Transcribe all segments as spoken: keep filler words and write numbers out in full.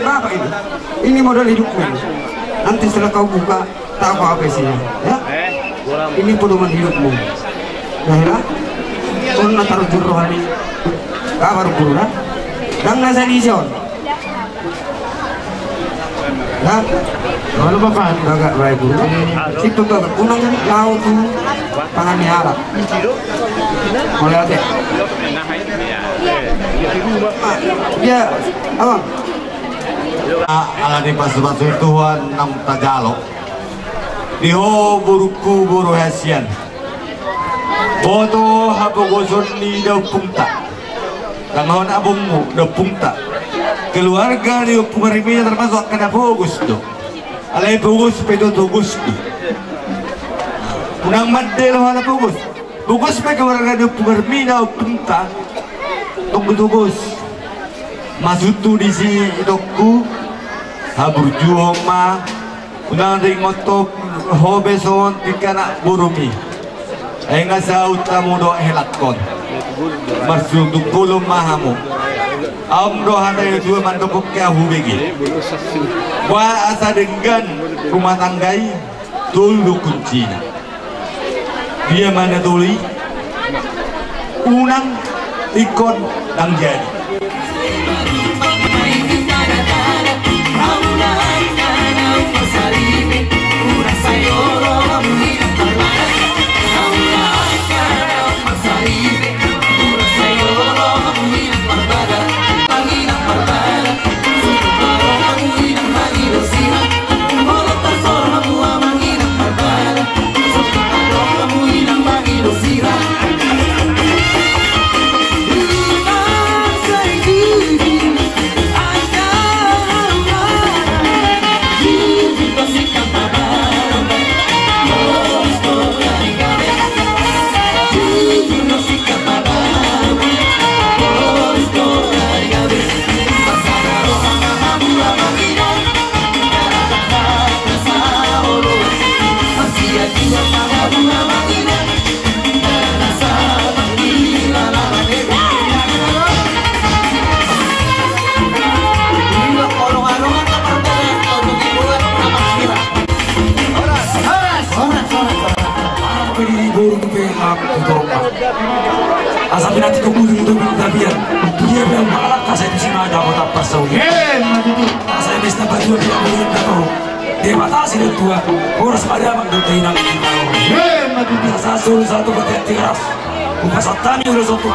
Bapak ini, ini modal hidupmu ini. Nanti setelah kau buka, tahu kau apa isinya, ya? Ini pedoman hidupmu. Nah, ya. Kau na taruh juru rohani. Kabar guru, nah. Dan nasa di son. Ya. Halo, Bapak. Bagak, baik, guru. Situ, bagak. Unang laut tu pangan ni halak. Mulai ate. Ya, abang. Ala ni pasu-pasu Tuhan naung tajalo. Di ho borungku, boru hasian. Boto hapogoson ni daompungta. Tangan abungmu, daompungta. Keluarga ni Ompu Armina termasuk angka na pogos do. Alai pogos pe do, pogos do. Unang mande do halak pogos. Pogos pe keluarga ni Ompu Armina, daompungta. Tunggu tugus. Maksudhu disi, itongku, haburjuhon ma. Unang ringot ho be songon tingki anak borumi. Ai nga saut hamu dohot helakhon. Marsitungkolon ma hamu. Adong do hata ni natua-tua mandok, hubege. Boha asa denggan rumah tangga i, tolu do kuncina. Dia ma na tolu i? Unang, ingkon, ndang jadi. Asa pinantikhon ujung tu pintabian. Dia bilang balak kasai tu si mata kota pasau. Asa bisa berdua bilang dia tahu. Debata sini tua. Horas pada abang tu inang. Asa satu satu kota tiga ras. Buka satani udah satu.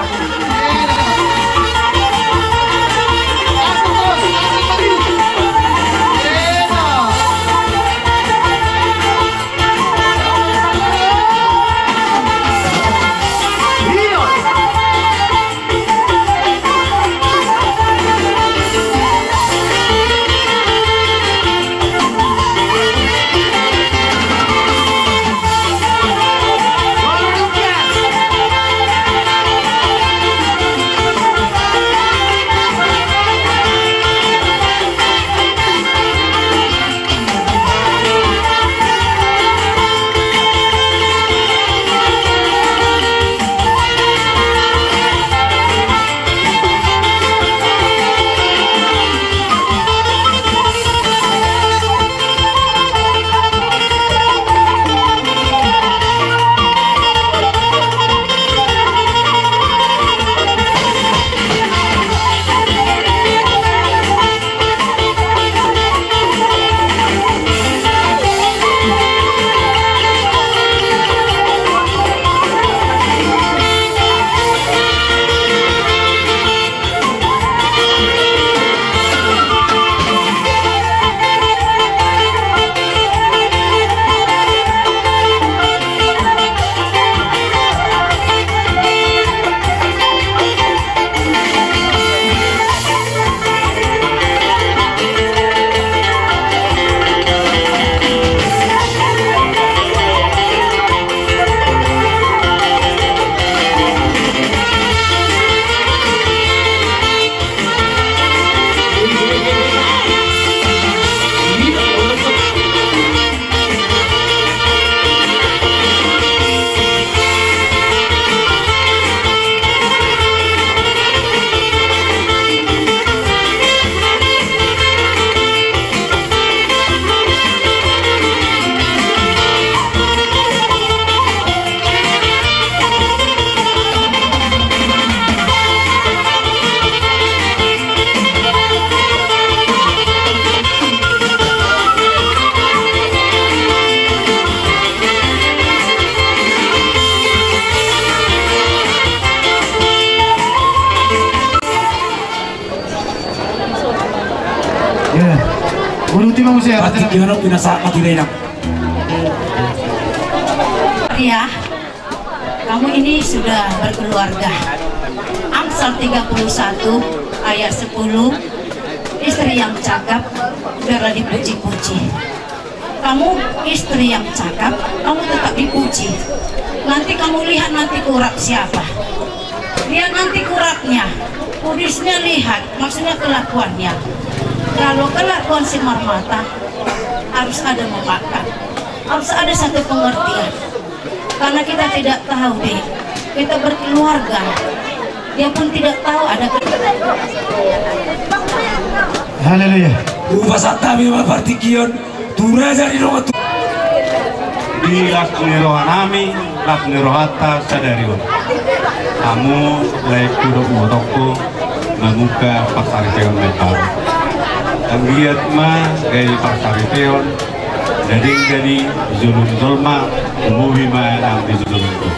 Ya. Uruti ma muse. Pati kira pina sa mati rena. Ya. Kamu ini sudah berkeluarga. Amsal tiga puluh satu ayat sepuluh, istri yang cakap biarlah dipuji-puji. Kamu istri yang cakap, kamu tetap dipuji. Nanti kamu lihat nanti kurap siapa. Lihat nanti kurapnya. Modusnya lihat, maksudnya kelakuannya. Kalau kelakuan Simarmata, harus ada memaafkan, harus ada satu pengertian. Karena kita tidak tahu, Dek. Kita berkeluarga. Dia pun tidak tahu ada ke- Haleluya. Rupa santa memang partingkian. Tura jadi dong tu. Di las ni roha nami, las ni rohanta sadari on. Hamu lae, hudok motongko, mamungka parsaripeon na baru. Anggiat ma gabe parsaripeon, dadi, dadi, jolma jolma, umuli ma nang di jolma.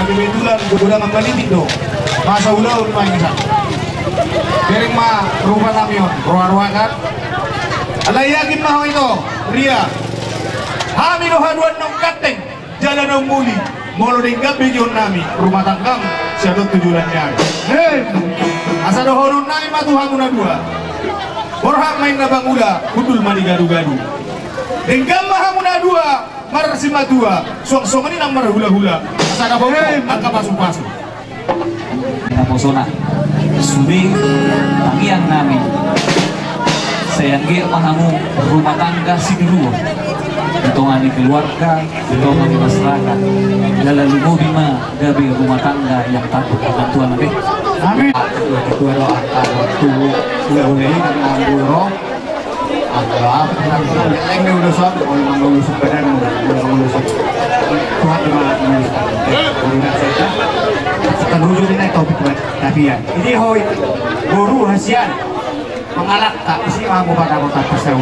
Kebetulan godang malitik do. Masa ulaon ma insa. Bereng ma rupa nami on, roa-roa kan. Alai yakin ma ho ito, Ria. Hami do haduan naung ganteng jala naung muli, molo denggan be giaonnami rumah tanggam sian on tu joloan ni ari. Asa dohononnami ma tu hamu na dua: Borhat ma inna bangula, hundul ma di gadu-gadu. Denggan ma hamu na dua marsimatua, suang songon i nang marhula-hula, asa dapot angka pasu-pasu. Naposona sude tangiangnami. Sai anggiat ma hamu rumah tangga sitiruon di tonga ni keluarga, di tonga ni masyarakat. Jala lumobi ma gabe rumah tangga yang tangguh. Amin. Ketua doa, ketua doa. Tuhan, Tuhan, Tuhan. Setan hujur ini topik buat tapi ya. Ini hoi boru hasian mengalak tak isi mau pada kota pasau.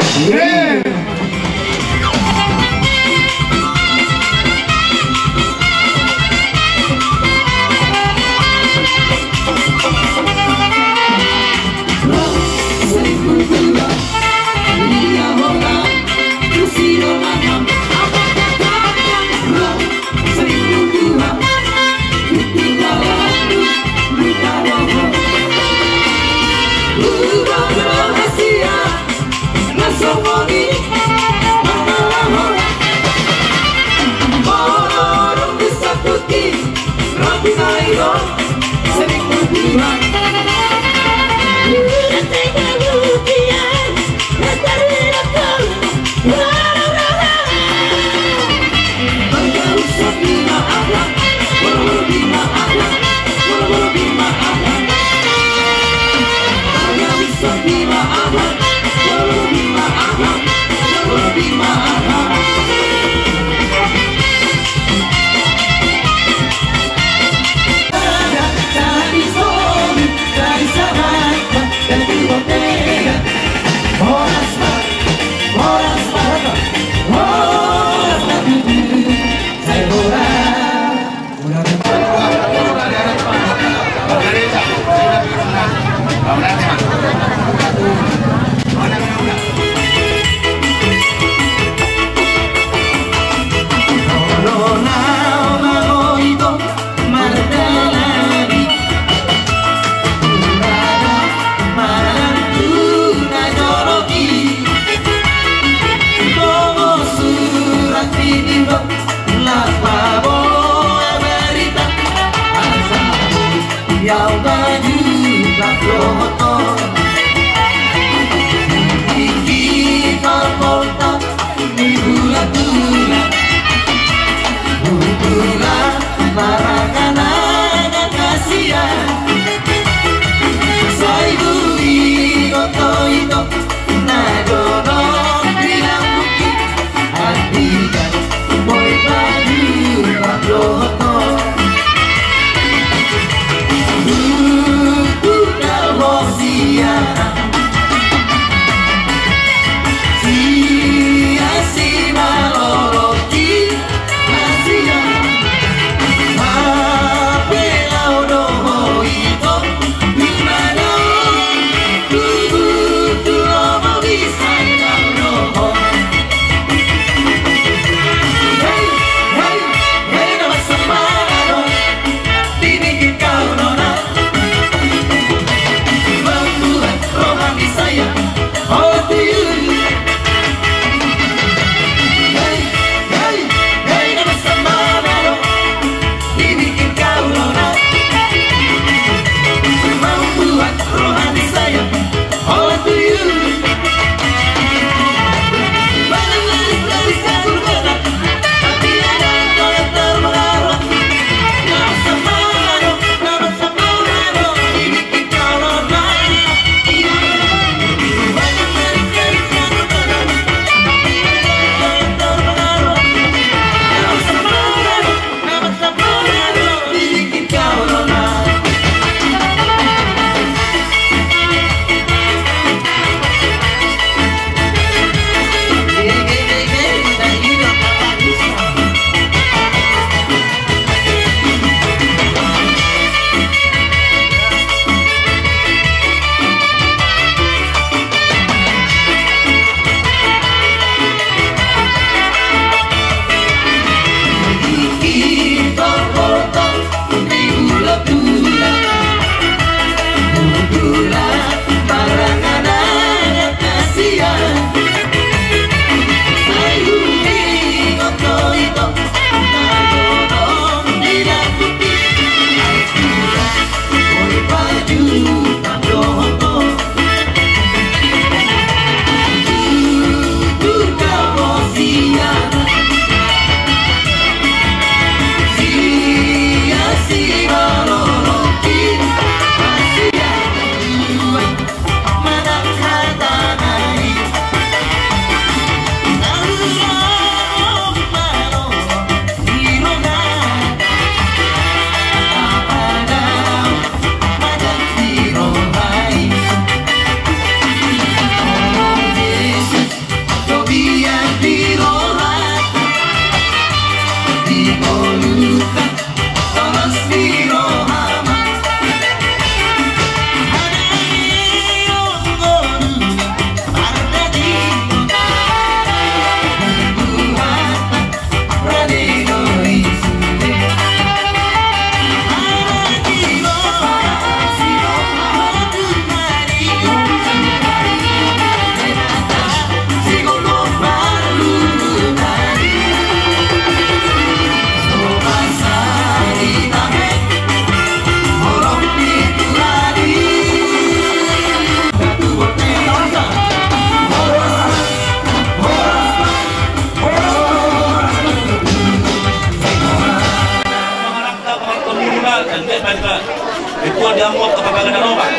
Itu dia mau ke Papaga Danau, Pak.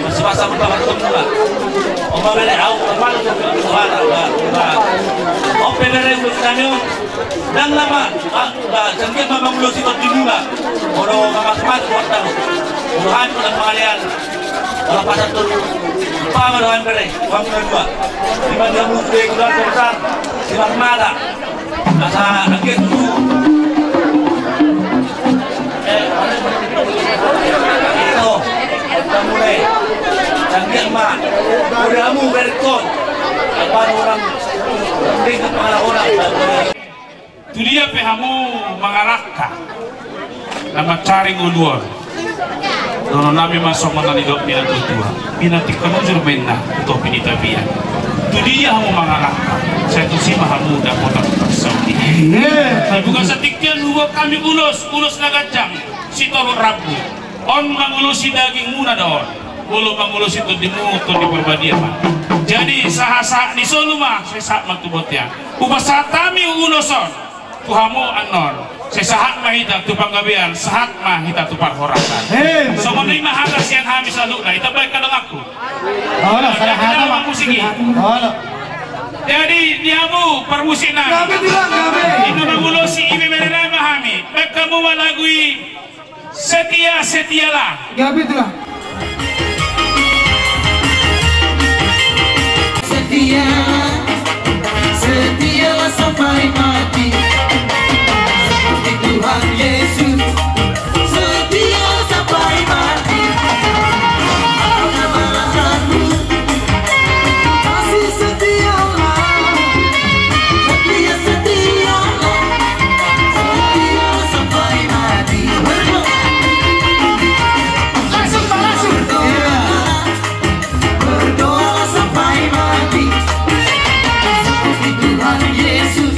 Masih basah pun bakar pun, Pak. Oma bere au, kemarin ke Tuhan, Pak. Ope bere udah nanya, dan lama, Pak, Pak, sangkir mama ulo si tot di bunga. Olo, mama semangat buat tahu. Ulo hati udah pengalian. Kalau pasar tuh, Pak, udah hampir, uang kedua. Lima dia musuh, keluarga besar, lima mata. Asa anggiat tu. Eh, oh, kamu le. Anggiat ma. Udah kamu berkon. Apa orang? Dengan pengalaman orang. Tu dia pe hamu mangalangka. Na mansari ngolu on. Dohonon nami ma songon na nidok ni natuatua. Pinantikhon ujur ma inna tu topi ni tapian. Tu dia hamu mangalangka, sai tusi ma hamu dapotan parsaoran. Amen. Di bagasan tingki on huboan hami ulos, ulos na ganjang, sitorop rambu. On mangulosi dagingmuna do on. Molo mangulosi tondimu, Tondi Parbadia ma. Jadi sahat-sahat ni solu ma, sai sahat ma tu bontean. Hupasahat hami ulos on tu hamu annon. Sai sahat ma hita tu panggabean, sahat ma hita tu parhorasan. Hei, betul. Songon i ma hata sian hami saluhutna, ita baen donganku. Olo, salah hata ma. Musik i. Olo. Jadi di hamu parmusik nami. Gabe, Tulang, gabe. Inna mangulosi ibebere nami ma hami. Baen hamu ma lagu i. Setia, setialah. Gabe, Tulang. Setia, setialah sampai mati. Seperti Tuhan Yesus, setia sampai mati. Apapun halanganmu, masih setialah. Setia, setialah. Setia sampai mati. Langsung, Pak, langsung. Berdoa, berdoa sampai mati. Seperti Tuhan Yesus.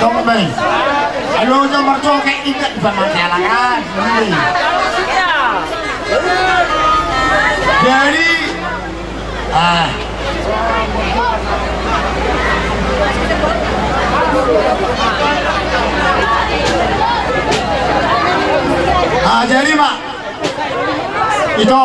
Tong, Bang. Ayo, jam marcoket, ingat di paman jalan, kan? Jadi, ah. Ah, jadi, Pak. Ito.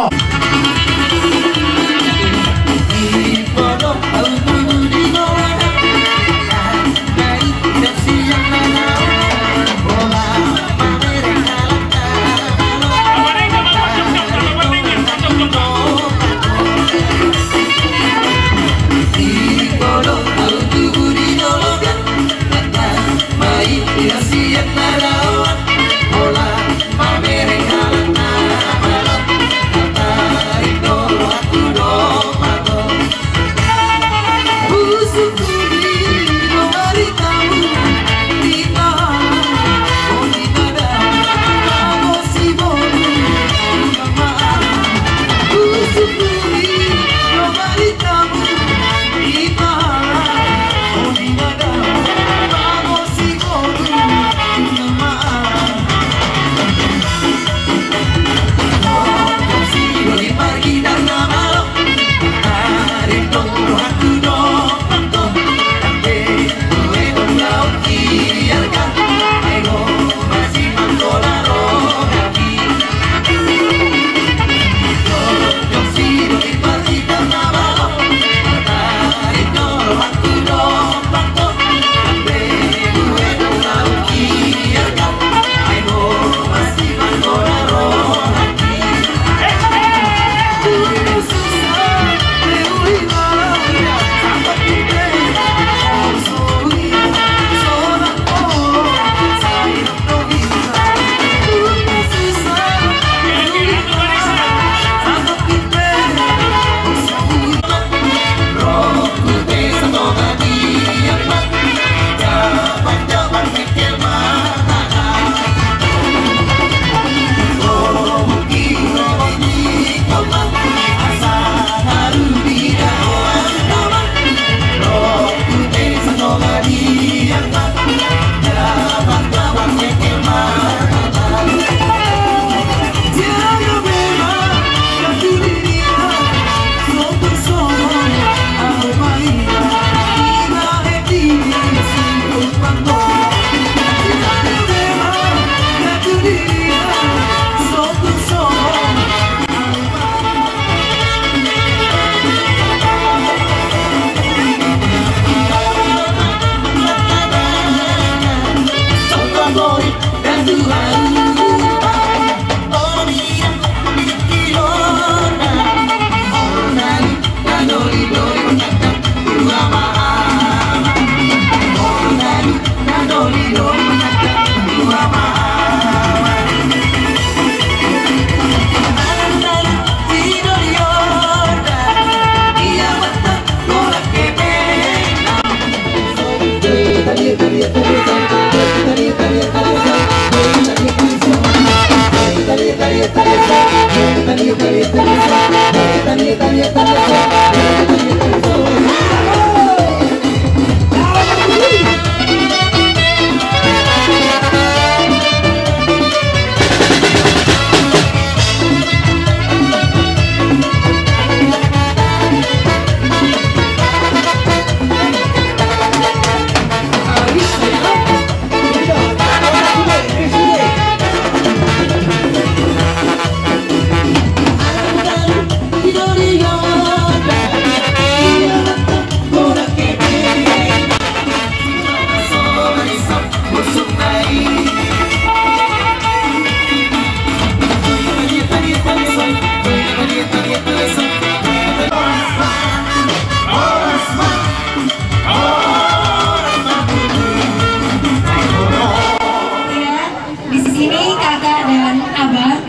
Di sini kakak dan abang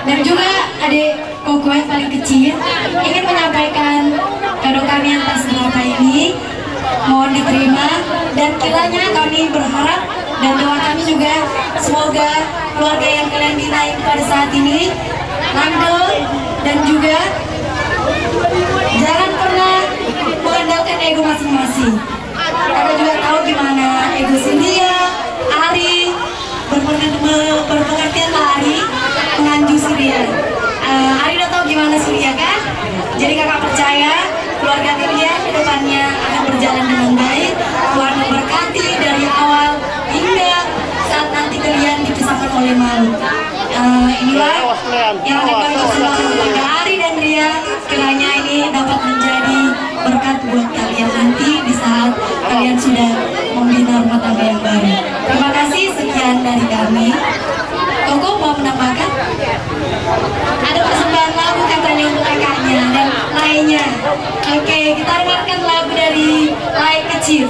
dan juga adik koko yang paling kecil ingin menyampaikan kado kami yang tak seberapa ini. Mohon diterima dan kiranya kami berharap dan doa kami juga semoga keluarga yang kalian bina pada saat ini langgeng dan juga jangan pernah mengandalkan ego masing-masing. Kakak juga tahu gimana ego sendiri. Yang akan kami persembahkan kepada Ari dan Ria, kiranya ini dapat menjadi berkat buat kalian nanti di saat kalian sudah membina rumah tangga yang baru. Terima kasih, sekian dari kami. Koko mau menambahkan? Ada persembahan lagu katanya untuk kakaknya dan lainnya. Oke, kita dengarkan lagu dari Lae Kecil.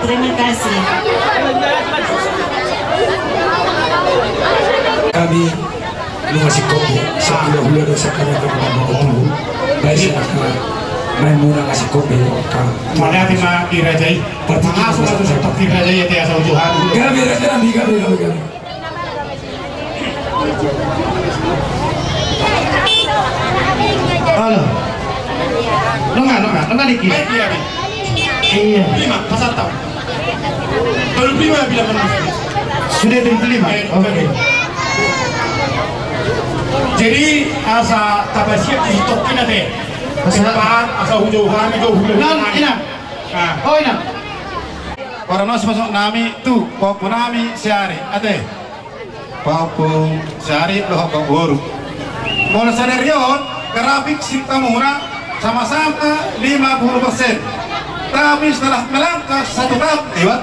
Terima kasih. Kami nunga singkop be, sahulahula do sahana, kami nunga singkop be. Baik, silakan. Main muna nunga singkop be. Mauliate ma di raja i. Partingkian. Mangasup ma tu singkop di raja i, ate, asa utuhan. Gabe, gabe, gabe, gabe. Halo. Nunga, nunga, nunga dikit. Baik, iya. Iya. Lima, pas atap. Tolu pulu lima bilang kan, Mas? Sudah tolu pulu lima? Eh, oke. Jadi, asa tapasiap di stok ini, ate. Asa. Tempat, asa hujau kami, jauh hujau. Inang, inang. Nah. Oh, inang. Para nas masuk nami tu, pahompu nami si Ari, ate. Pahompu si Ari dohot boru. Molo sadari on, grafik sinta muna sama-sama lima puluh persen. Tapi setelah melangkah satu tahap lewat,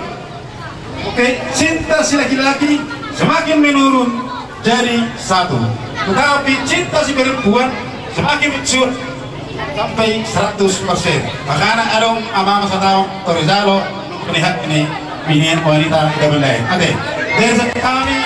oke, sinta si laki-laki semakin menurun jadi satu. Tetapi cinta si perempuan semakin mencur sampai seratus persen. Makana adong amang sataon, Torijalo, melihat ini, ini wanita kita berdaya. Ate, dari kami.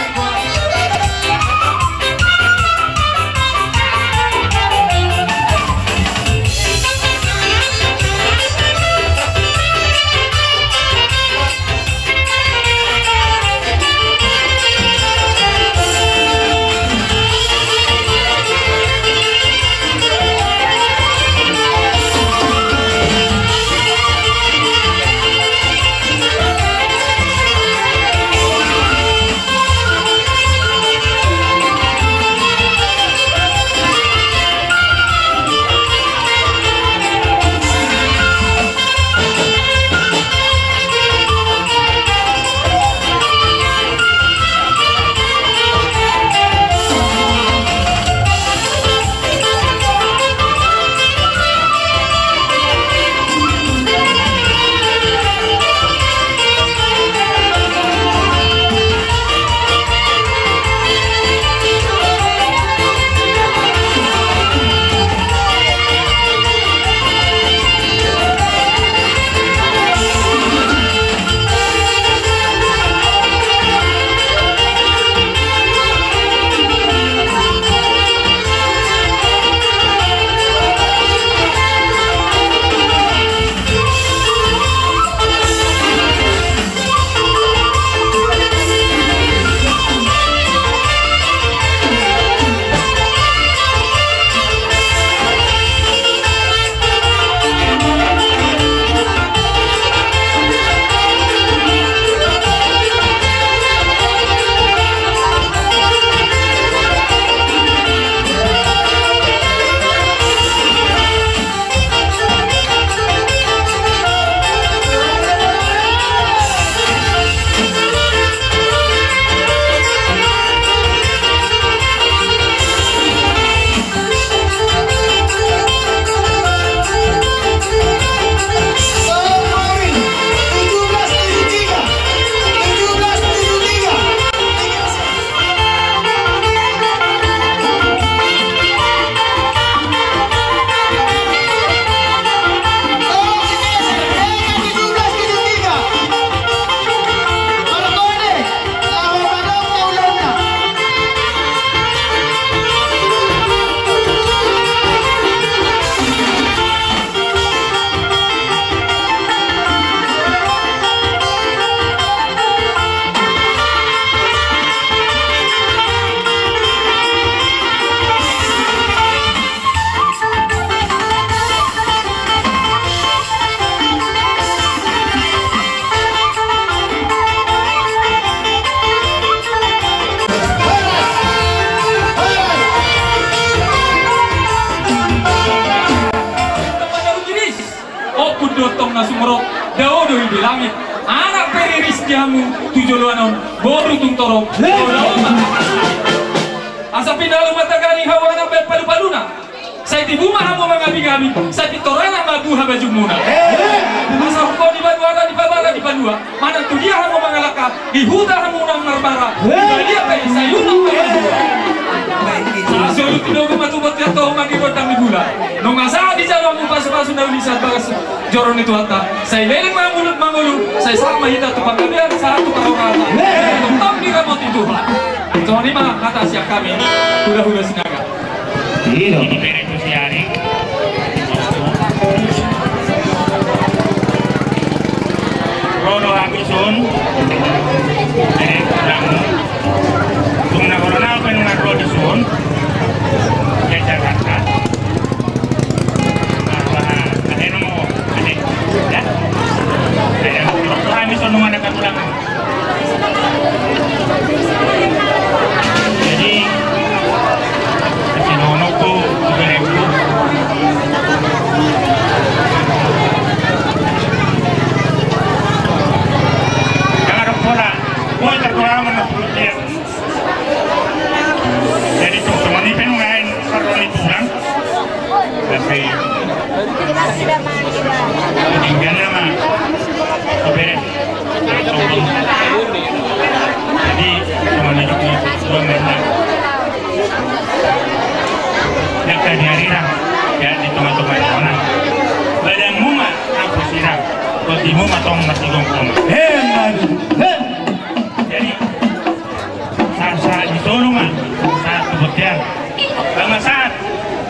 Tong na sumorop, dao do i di langit. Anak pe riris di hamu tu joloan on, boru tung torop. Asa pinda hamu ma taganing hamu anak bahen palupaluna. Sai tibu ma hamu mangabigabi, sai pintor anak ma buha bajumuna. Asa huhut di banua ra, di babara, di banua. Manang tu dia hamu mangalangka, di huta hamu unang marbara, di balian pe sai unang marbara. Sai solu tinogu ma tu bontean, toho ma di gondang ni bulan. Nunga sahat dijalo hamu pasupasu na uli sian bagas joro ni Tuhanta. Sai leleng ma mangolu, mangolu, sai sahat ma hita tu panggabean, sahat tu parhorasan. Tongtong diramoti Tuhan. Songon i ma hata sian hami hulahula Sinaga. Jadi bere tu si ari. Ro do hami son. Jadi kurang. Tung na corona pe nunga ro di son. Ya Jakarta. Ade no mo, ade. Ya. Ade. Ro hami son nunga na kadulang. Jadi, kasi nono ko, berembu. Jangan ada pola. Woi, terkurang mana dia. Jadi, tuh, teman ini pengen main, kalau di tulang. Tapi, tinggal nama. Beres. Jadi, sama lagi di dua meter. Yang tadi hari lah, ya, di tengah-tengah sana. Badanmu mah, aku siram. Rotimu mah tong masih gongkong. Hem, aduh. Hem. Jadi, sahat-sahat di solu ma, sahat tu bontean. Ba ma sahat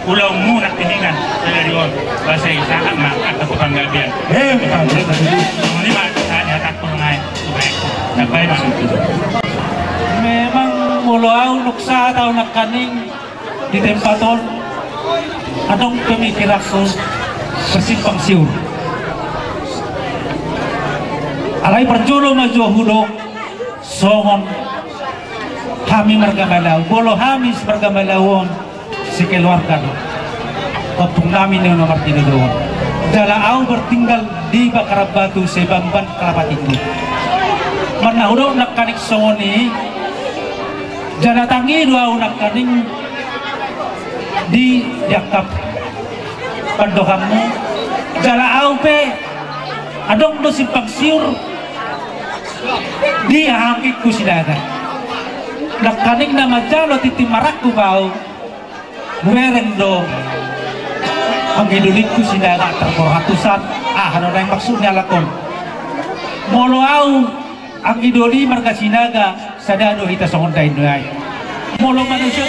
ulaonmu nangkiningan sadari on, ba sai sahat ma angka tu panggabean. Songon i ma sahat di hatangku nuaeng. Baik, baik. Memang molo au, dung sahat au nangkaning di tempat on, adong pemikiranku bersimpang siur. Alai parjolo ma jo hudok, songon hami marga Malau, molo hami marga Malau on, sekeluarga do ompung nami na martinodohon. Jala au bertinggal di Bakaran Batu, Sebamban, Kelapa Tinggi. Manang hudok nangkaning songon i, jala tangi do au nangkaning di, di angka pandohanmu. Jala au pe adong do simpang siur di hahaanggiku Sinaga. Nangkaning na manjalo tintin marangkup au, hubereng do anggi dolingku Sinaga, tarmor hatusan, aha do naeng maksud ni halak on. Molo au anggi doli marga Sinaga, sada do hita songon daindain. Molo manusia.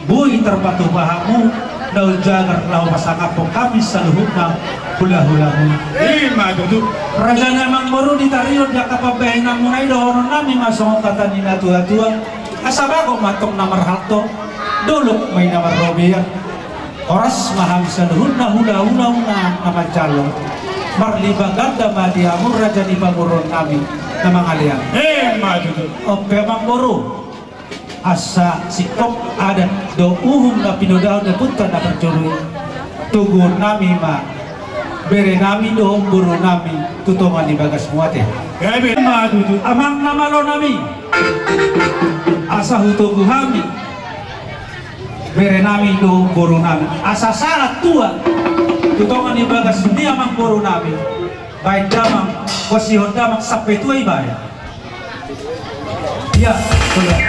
Boi tarpatupa hamu na umjagar laho pasangaphon hami saluhutna hulahulamu. Ima tutu. Raja ni amangboru, di tarion di angka pambahenanmuna i dohononnami ma songon hata ni natuatua: Asa bagot ma antong na marhalto, dolok ma i na marrobean. Horas ma hami saluhutna hulahulamu na manjalo. Marlipatan ma di hamu raja ni pamoruon nami na mangalean. Emma tutu. On pe amangboru, asa singkop adat dohot uhum na pinodahon ni ompunta na parjolo i, toguon nami ma bere nami dohot boru nami tu tonga ni bagasmu ate. Gabe. Emma tutu. Amang na malo nami, asa hutogu hami bere nami dohot boru nami, asa sahat tua tu tonga ni bagas ni amangboru nami. Baen damang, bosihon damang sampe tua ibaen. Ia, sudah.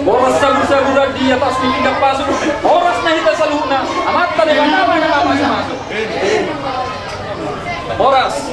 Boras sagur-saguran di atas pinggan pasu. Boras na hita saluhutna. Amanta Debata ma na mamasumasu. Boras.